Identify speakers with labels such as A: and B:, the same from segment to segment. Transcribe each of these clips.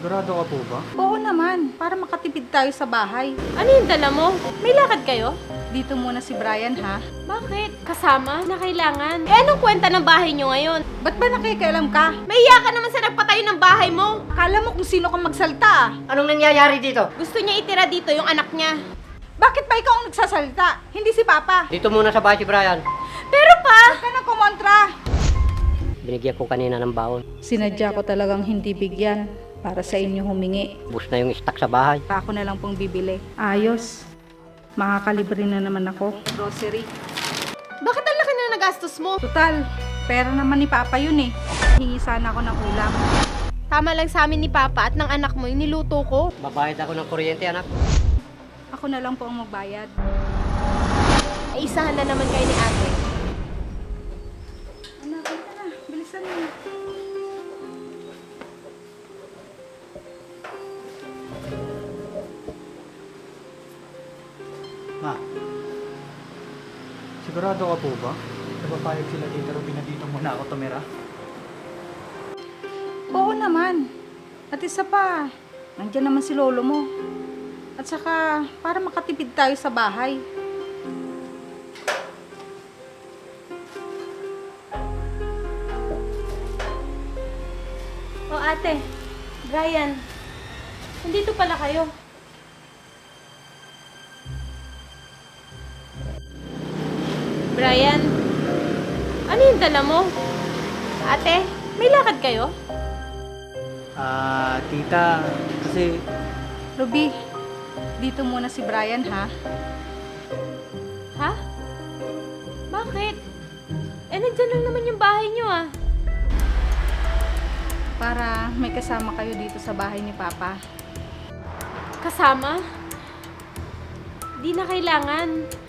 A: Sigurado ka po ba?
B: Oo naman, para makatipid tayo sa bahay.
C: Ano yung dala mo? May lakad kayo?
B: Dito muna si Brian, ha?
C: Bakit? Kasama? Na kailangan? Eh anong kwenta ng bahay nyo ngayon?
B: Ba't ba nakikialam ka?
C: May iya ka naman sa nagpatayo ng bahay mo!
B: Akala mo kung sino kang magsalta, ah.
D: Anong nangyayari dito?
C: Gusto niya itira dito yung anak niya.
B: Bakit ba ikaw ang nagsasalta? Hindi si Papa.
D: Dito muna sa bahay si Brian.
C: Pero pa!
B: Huwag ka nang kumontra.
D: Binigyan ko kanina ng baon.
B: Sinadya ko talagang hindi bigyan para sa inyo humingi.
D: Bus na yung stock sa bahay.
B: Ako na lang pong bibili. Ayos. Makakalibre na naman ako. Grocery.
C: Bakit ang laki na nagastos mo?
B: Total, pera naman ni Papa yun eh. Hingi sana ako ng ulam.
C: Tama lang sa amin ni Papa at ng anak mo yung niluto ko.
D: Babayad ako ng kuryente, anak.
B: Ako na lang po ang magbayad.
C: Ay isahan na naman kayo ni ate.
B: Anak, ka na. Bilisan mo.
A: Ma, sigurado ka po ba? Napapayag sila dito, Ruby, na dito muna ako tumira?
B: Oo naman. At isa pa, nandiyan naman si lolo mo. At saka, para makatipid tayo sa bahay.
C: O ate, Brian, nandito pala kayo. Brian, ano yung dala mo? Ate, may lakad kayo?
A: Tita, kasi
B: Ruby, dito muna si Brian, ha?
C: Ha? Bakit? Eh, nandyan lang naman yung bahay niyo ah.
B: Para may kasama kayo dito sa bahay ni Papa.
C: Kasama? Di na kailangan.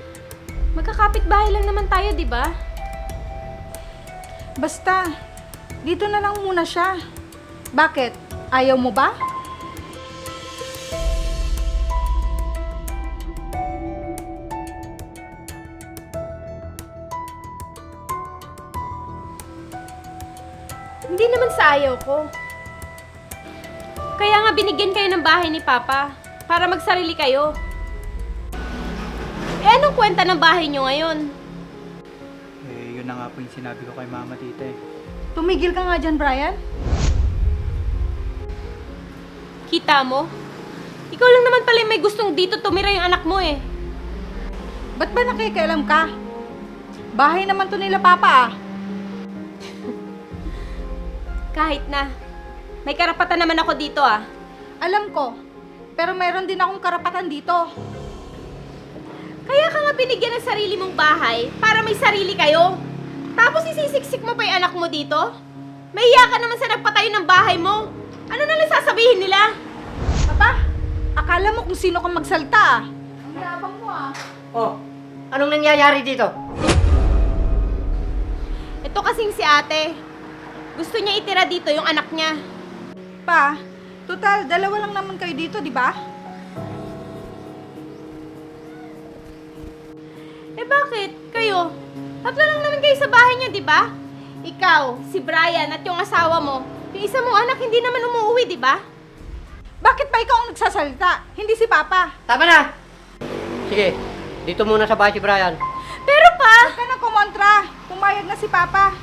C: Magkakapit bahay lang naman tayo, di ba?
B: Basta, dito na lang muna siya. Bakit? Ayaw mo ba?
C: Hindi naman sa ayaw ko. Kaya nga binigyan kayo ng bahay ni Papa para magsarili kayo. Eh anong kwenta ng bahay nyo ngayon?
A: yun na nga po yung sinabi ko kay Mama, tita eh.
B: Tumigil ka nga dyan, Brian.
C: Kita mo? Ikaw lang naman pala yung may gustong dito tumira yung anak mo eh.
B: Ba't ba nakikialam ka? Bahay naman to nila Papa, ah.
C: Kahit na. May karapatan naman ako dito ah.
B: Alam ko. Pero mayroon din akong karapatan dito.
C: Kaya ka nga binigyan ng sarili mong bahay para may sarili kayo. Tapos isisiksik mo pa yung anak mo dito? Mahiya ka naman sa nagpatayo ng bahay mo. Ano na lang sasabihin nila?
B: Papa, akala mo kung sino kang magsalta, ah. Ang yabang mo, ah.
D: Oh, anong nangyayari dito?
C: Ito kasing si ate. Gusto niya itira dito yung anak niya.
B: Pa, total, dalawa lang naman kayo dito, di ba?
C: Eh bakit? Kayo? Tatlo lang naman kayo sa bahay niya, di ba? Ikaw, si Brian at yung asawa mo. Yung isa mong anak hindi naman umuwi, di ba?
B: Bakit ba ikaw ang nagsasalta? Hindi si Papa.
D: Tama na! Sige, dito muna sa bahay si Brian.
C: Pero pa!
B: Huwag ka nang kumontra. Pumayag na si Papa.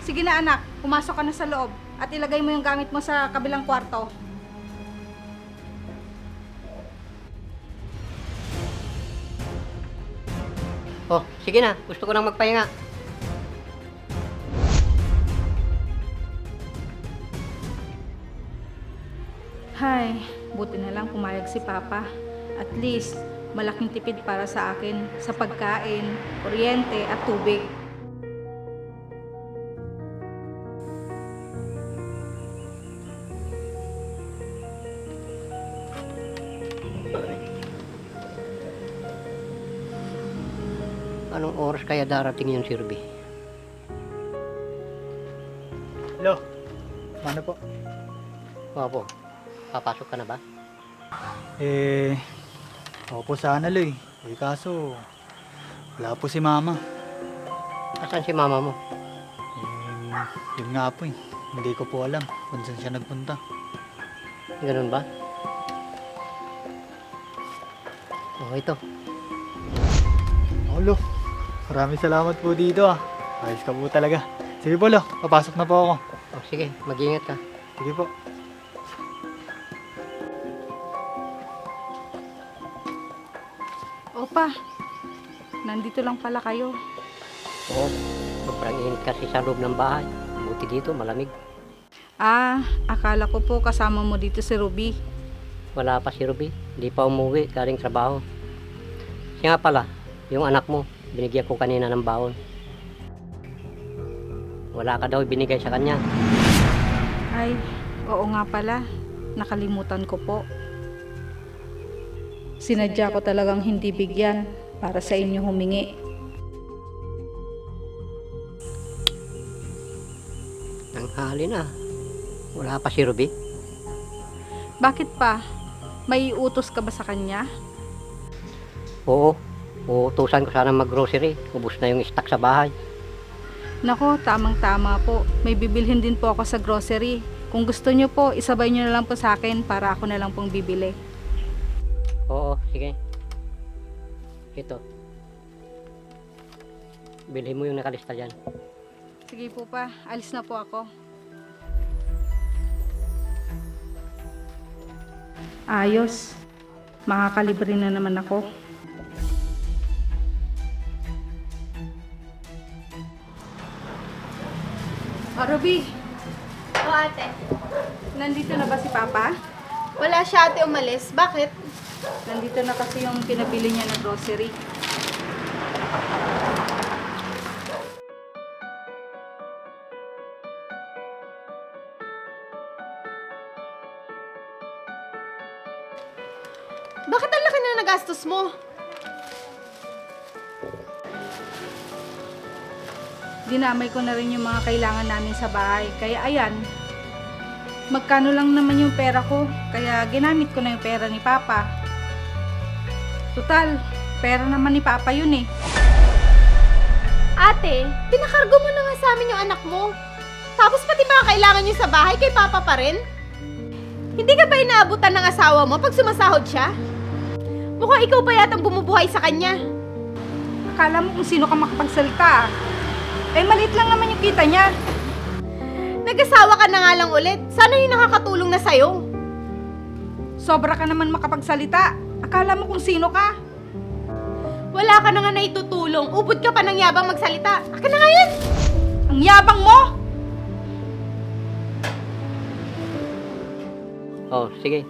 B: Sige na anak, pumasok ka na sa loob at ilagay mo yung gamit mo sa kabilang kwarto.
D: Oh, sige na. Gusto ko nang magpahinga.
B: Hay, buti na lang pumayag si Papa. At least, malaking tipid para sa akin sa pagkain, kuryente at tubig.
D: Anong oras kaya darating yung sirbi?
A: Hello, ano po?
D: Opo, papasok ka na ba?
A: Opo sana lo eh. Kaso, wala po si Mama.
D: Asan si mama mo?
A: Yun nga po eh. Hindi ko po alam kung saan siya nagpunta.
D: Ganun ba? Oh, ito.
A: Lo, maraming salamat po dito ah. Ayos ka po talaga. Sige po lo, papasok na po ako.
D: Oh, sige, mag-ingat ka.
A: Sige po.
B: Opa, nandito lang pala kayo.
D: Oo, sobrang init kasi sa loob ng bahay. Buti dito, malamig.
B: Ah, akala ko po kasama mo dito si Ruby.
D: Wala pa si Ruby. Hindi pa umuwi, galing trabaho. Siya nga pala, yung anak mo, binigyan ko kanina ng baon. Wala ka daw binigay sa kanya.
B: Ay, oo nga pala. Nakalimutan ko po. Sinadya ko talagang hindi bigyan para sa inyo humingi.
D: Tanghali na. Wala pa si Ruby.
B: Bakit pa? May utos ka ba sa kanya?
D: Oo, uutusan ko sana mag-grocery. Ubus na yung stock sa bahay.
B: Nako, tamang-tama po. May bibilhin din po ako sa grocery. Kung gusto nyo po, isabay nyo na lang po sa akin para ako na lang pong bibili.
D: Oo, sige. Ito. Bilhin mo yung nakalista dyan.
B: Sige po pa, alis na po ako. Ayos. Makakalibre na naman ako. Ruby,
C: O ate,
B: nandito na ba si Papa?
C: wala siya ate umalis. Bakit?
B: Nandito na kasi yung pinabili niya na grocery.
C: Bakit ang laki na nagastos mo?
B: Dinamay ko na rin yung mga kailangan namin sa bahay. Kaya ayan, magkano lang naman yung pera ko. Kaya ginamit ko na yung pera ni Papa. Total, pera naman ni Papa yun eh.
C: Ate, pinakargo mo na nga sa amin yung anak mo. Tapos pati mga kailangan niyo sa bahay kay Papa pa rin? Hindi ka ba inaabutan ng asawa mo pag sumasahod siya? Mukhang ikaw pa yatang bumubuhay sa kanya.
B: Akala mo kung sino ka makapagsalita ah. Eh maliit lang naman yung kita niya.
C: Nag-asawa ka na nga lang ulit. Sana yung nakakatulong na sa'yo.
B: Sobra ka naman makapagsalita. Akala mo kung sino ka.
C: Wala ka na nga naitutulong. Ubod ka pa ng yabang magsalita. Aka na nga yan!
B: Ang yabang mo!
D: Oh, sige.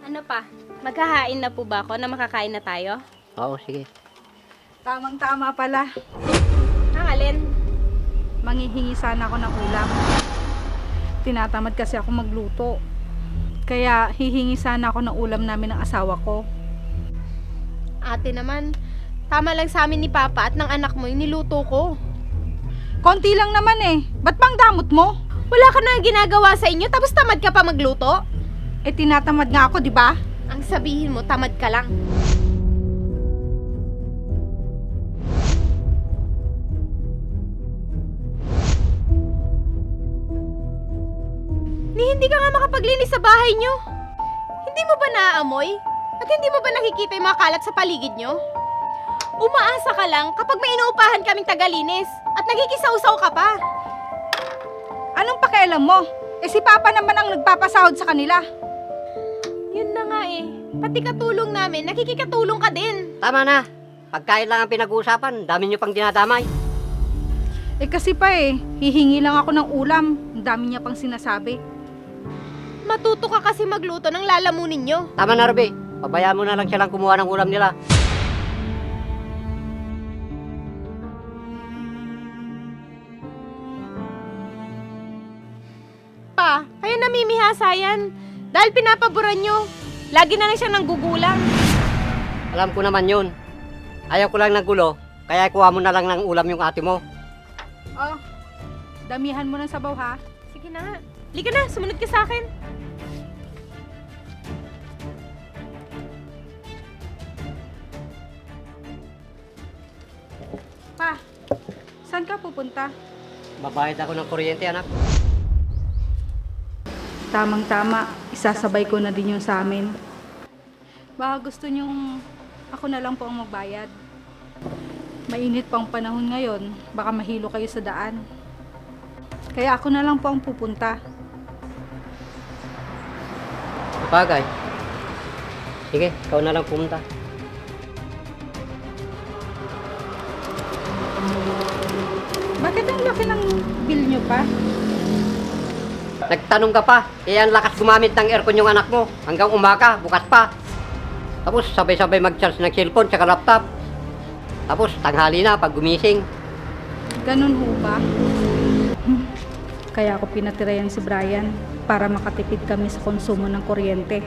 C: Ano pa? Maghahain na po ba ako na makakain na tayo?
D: Oo, sige.
B: Tamang-tama pala.
C: Ang alin?
B: Manghihingi sana ako ng ulam. Tinatamad kasi ako magluto. Kaya hihingi sana ako ng ulam namin ng asawa ko.
C: Ate naman, tama lang sa amin ni Papa at ng anak mo yung niluto ko.
B: Konti lang naman eh. Ba't bang damot mo?
C: Wala ka na ginagawa sa inyo tapos tamad ka pa magluto?
B: Eh tinatamad nga ako, di ba?
C: Ang sabihin mo, tamad ka lang. Hindi ka nga makapaglinis sa bahay nyo. Hindi mo ba naaamoy? At hindi mo ba nakikita yung mga kalat sa paligid nyo? Umaasa ka lang kapag may inuupahan kaming tagalinis at nagkikisawsaw ka pa.
B: Anong pakialam mo? Eh si Papa naman ang nagpapasahod sa kanila.
C: Yun na nga eh. Pati katulong namin, nakikikatulong ka din.
D: Tama na. Pagkain lang ang pinag-uusapan, dami nyo pang dinadamay.
B: Eh kasi pa eh, hihingi lang ako ng ulam. Ang dami niya pang sinasabi.
C: Matuto ka kasi magluto ng lalamunin nyo.
D: Tama na, Ruby. Pabayaan mo na lang silang kumuha ng ulam nila.
C: Pa, kaya namimihasa yan. Dahil pinapaboran nyo. Lagi na lang siyang nanggugulang.
D: Alam ko naman yun. Ayaw ko lang ng gulo, kaya kuha mo na lang ng ulam yung ate mo.
B: Oh, damihan mo ng sabaw ha.
C: Sige na. Lika na, sumunod ka sa akin.
B: Pa, saan ka pupunta?
D: Babayad ako ng kuryente, anak.
B: Tamang-tama, isasabay ko na din yung sa amin. Baka gusto nyong ako na lang po ang magbayad. Mainit pa ang panahon ngayon, baka mahilo kayo sa daan. Kaya ako na lang po ang pupunta.
D: Bagay. Sige, ikaw na lang pumunta.
B: Bakit ang laki ng bill nyo pa?
D: Nagtanong ka pa, kaya ang lakas gumamit ng aircon yung anak mo. Hanggang umaga, bukas pa. Tapos sabay-sabay mag-charge ng cellphone tsaka laptop. Tapos tanghali na pag gumising.
B: Ganun ho ba? Kaya ako pinatirayan si Brian para makatipid kami sa konsumo ng kuryente.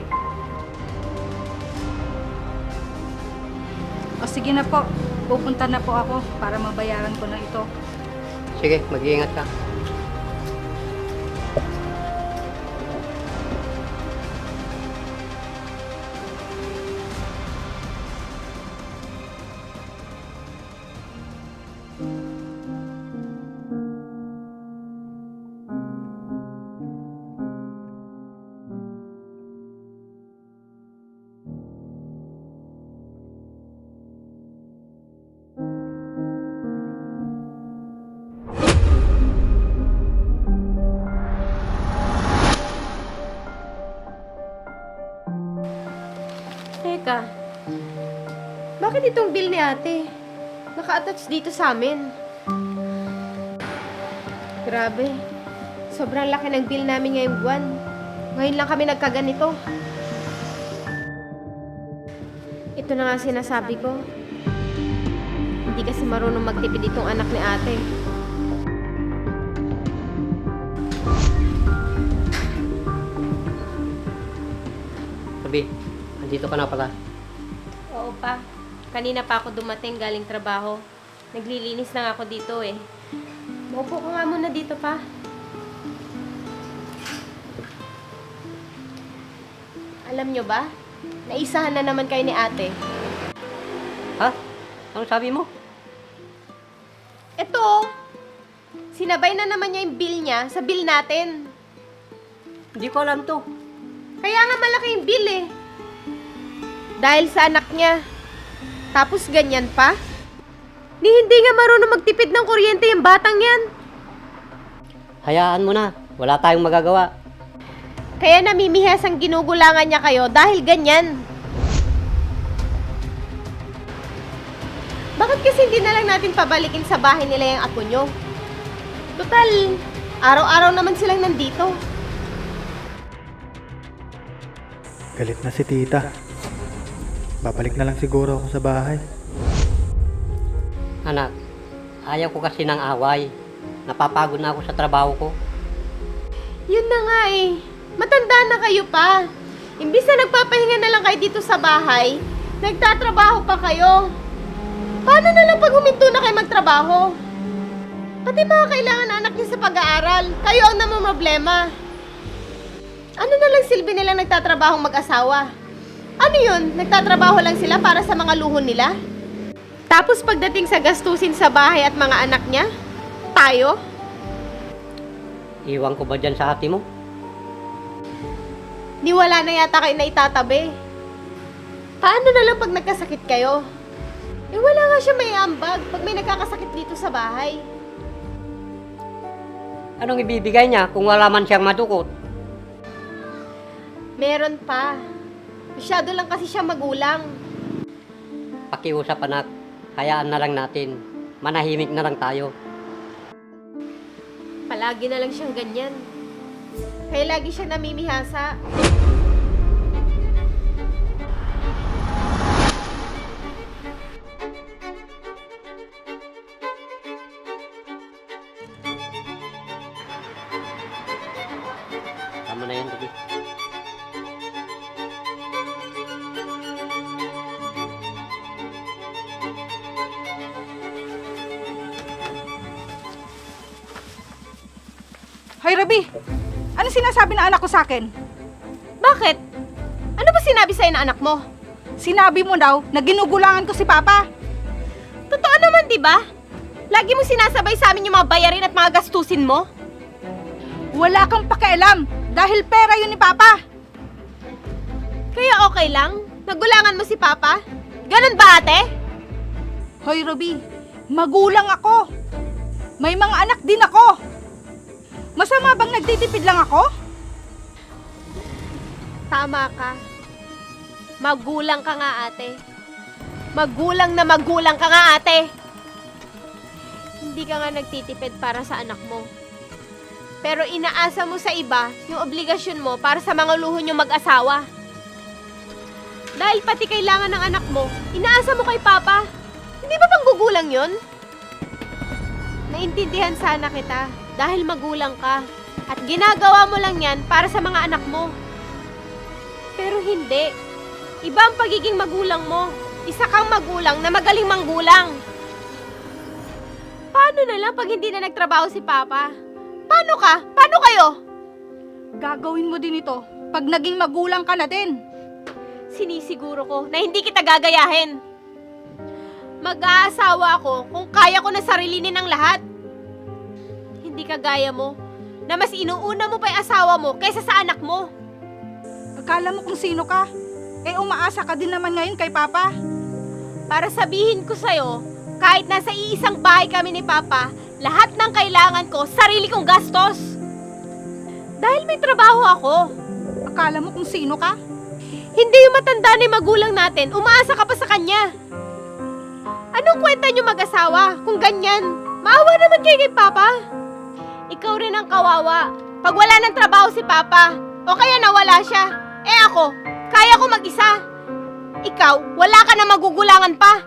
B: O sige na po, pupunta na po ako para mabayaran ko na ito.
D: Sige, mag-iingat ka.
C: Teka, bakit itong bill ni ate? Naka-attach dito sa amin. Grabe, sobrang laki ng bill namin ngayong buwan. Ngayon lang kami nagkaganito. Ito na nga sinasabi ko. Hindi kasi marunong magtipid itong anak ni ate.
D: Sabi, andito ka na pala.
C: Oo pa. Kanina pa ako dumating galing trabaho. Naglilinis lang ako dito eh. Maupo ka nga muna dito pa. Alam nyo ba? Naisahan na naman kayo ni ate.
D: Ha? Anong sabi mo?
C: Eto, sinabay na naman niya yung bill niya sa bill natin.
D: Hindi ko alam to.
C: Kaya nga malaki yung bill eh. Dahil sa anak niya. Tapos ganyan pa? Hindi nga marunong magtipid ng kuryente yung batang yan.
D: Hayaan mo na. Wala tayong magagawa.
C: Kaya namimihas ang ginugulangan niya kayo dahil ganyan. Bakit kasi hindi na lang natin pabalikin sa bahay nila yung apo nyo? Total, araw-araw naman silang nandito.
A: Galit na si tita. Babalik na lang siguro ako sa bahay.
D: Anak, ayaw ko kasi ng away. Napapagod na ako sa trabaho ko.
C: Yun na nga eh. Matanda na kayo pa. Imbis na nagpapahinga na lang kayo dito sa bahay, nagtatrabaho pa kayo. Paano na lang pag huminto na kayo magtrabaho? Pati mga kailangan na anak niyo sa pag-aaral, kayo ang namumroblema. Ano na lang silbi nilang nagtatrabahong mag-asawa? Ano yun? Nagtatrabaho lang sila para sa mga luho nila? Tapos pagdating sa gastusin sa bahay at mga anak niya, tayo?
D: Iwan ko ba dyan sa ate mo?
C: Ni wala na yata kayo na itatabi. Paano na lang pag nagkasakit kayo? Eh wala nga siya may ambag pag may nagkakasakit dito sa bahay.
D: Anong ibibigay niya kung wala man siyang madukot?
C: Meron pa. Masyado lang kasi siya magulang.
D: Pakiusap anak, hayaan na lang natin. Manahimik na lang tayo.
C: Palagi na lang siyang ganyan. Kaya lagi siyang namimihasa.
D: Tama na yan, Ruby.
B: Hoy, Ruby! Ano sinasabi ng anak ko sa akin?
C: Bakit? Ano ba sinabi sa'yo ng anak mo?
B: Sinabi mo daw na ginugulangan ko si Papa.
C: Totoo naman, di ba? Lagi mo sinasabay sa amin yung mga bayarin at mga gastusin mo.
B: Wala kang pakialam dahil pera yun ni Papa.
C: okay lang? Nagulangan mo si Papa? Ganun ba, ate?
B: Hoy, Ruby, magulang ako. May mga anak din ako. Masama bang nagtitipid lang ako?
C: Tama ka. Magulang ka nga, ate. Magulang na magulang ka nga, ate. Hindi ka nga nagtitipid para sa anak mo. Pero inaasa mo sa iba yung obligasyon mo para sa mga luho niyong mag-asawa. Dahil pati kailangan ng anak mo, inaasa mo kay Papa. Hindi ba panggugulang yun? Naintindihan sana kita dahil magulang ka. At ginagawa mo lang yan para sa mga anak mo. Pero hindi. Iba ang pagiging magulang mo. Isa kang magulang na magaling manggulang. Paano na lang pag hindi na nagtrabaho si Papa? Paano ka? Paano kayo?
B: Gagawin mo din ito pag naging magulang ka na din.
C: Sinisiguro ko na hindi kita gagayahin. Mag-aasawa ako kung kaya ko na sarilinin ang lahat. Hindi kagaya mo, na mas inuuna mo pa yung asawa mo kaysa sa anak mo.
B: Akala mo kung sino ka? Eh umaasa ka din naman ngayon kay Papa.
C: Para sabihin ko sa'yo, kahit nasa iisang bahay kami ni Papa, lahat ng kailangan ko, sarili kong gastos. Dahil may trabaho ako.
B: Akala mo kung sino ka?
C: Hindi yung matanda ni magulang natin, umaasa ka pa sa kanya. Anong kwenta niyo mag-asawa kung ganyan? Maawa naman kayo kay Papa. Ikaw rin ang kawawa. Pag wala ng trabaho si Papa, o kaya nawala siya, eh ako, kaya ko mag-isa. Ikaw, wala ka na magugulangan pa.